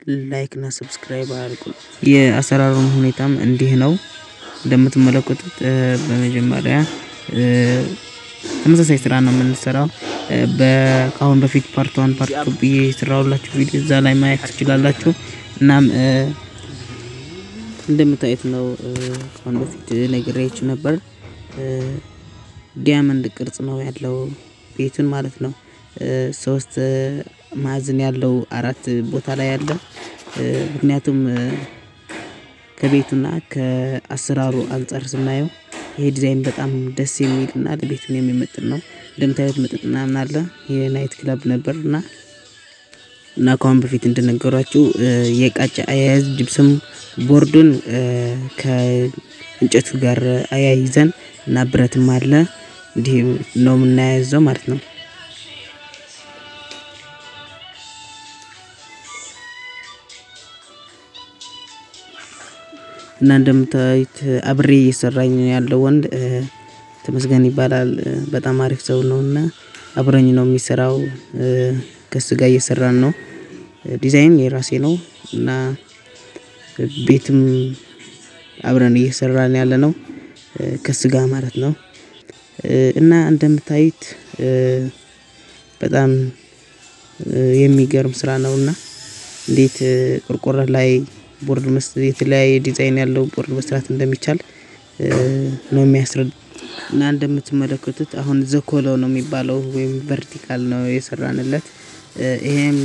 Like እና subscribe አድርጉ። የአሰራሩን ሁኔታም እንዲህ ነው እንደምትመለከቱት። በመጀመሪያ ተመሳሳይ ስራ ነው የምንሰራው። ከአሁን በፊት part 1 part 2 ብዬ የሰራሁላችሁ ቪዲዮ እዛ ላይ ማየት ትችላላችሁ። እናም እንደምታዩት ነው፣ ከአሁን በፊት ነግሬያችሁ ነበር። Diamond ቅርጽ ነው ያለው ቤቱን ማለት ነው። 3 ማዕዘን ያለው 4 ቦታ ላይ ያለ፣ ምክንያቱም ከቤቱና ከአሰራሩ አንፃር ስናየው ይሄ ዲዛይን በጣም ደስ የሚልና ለቤቱን የሚመጥን ነው። እንደምታዩት መጠጥ ምናምን አለ፣ የ night club ነበርና። እና ከአሁን በፊት እንደነገሯችሁ የቃጫ አያያዝ gypsum board ኡን ከእንጨቱ ጋር አያይዘን እና ብረትም አለ፣ እንዲህ ነው የምናያይዘው ማለት ነው። እና እንደምታዩት አብሬ እየሰራኝ ያለው ወንድ ተመስገን ይባላል። በጣም አሪፍ ሰው ነው እና አብረኝ ነው የሚሰራው። ከሱ ጋር እየሰራን ነው። ዲዛይን የራሴ ነው እና ቤትም አብረን እየሰራን ያለ ነው ከሱ ጋር ማለት ነው። እና እንደምታዩት በጣም የሚገርም ስራ ነውና እንዴት ቆርቆሮ ላይ ቦርድ የተለያየ ዲዛይን ያለው ቦርድ መስራት እንደሚቻል ነው የሚያስረዳ። እና እንደምትመለከቱት አሁን ዘኮሎ ነው የሚባለው ወይም vertical ነው የሰራንለት። ይሄም